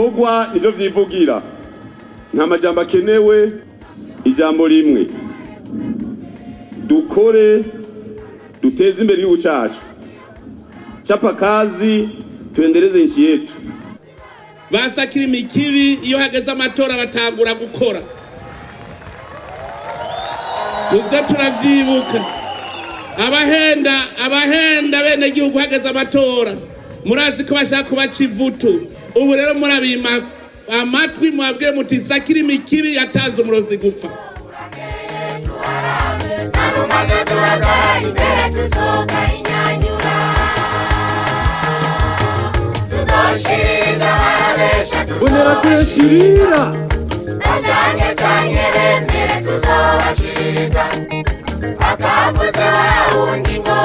Ibikorwa nivyo vyivugira, nta majambo akenewe. Ijambo rimwe: dukore, duteze imbere igihugu cacu. Chapa kazi, tuendeleze nchi yetu. Basakira imikibi, iyo hageze amatora batangura gukora. Tuze turavyibuka. Abahenda, abahenda bene gihugu, hageze amatora murazi ko bashaka kubaca ivutu. Ubu rero murabima amatwi, mwabwiye muti sakira imikibi yatanze umurozi gupfa. Narumaze duhagarara imbere, tuzoka inyanyura, tuzoshiririza barabesha. Bonera kuyashirira. Bajyanye canke bemere, tuzobashiririza. Akavuze wa wundi ngo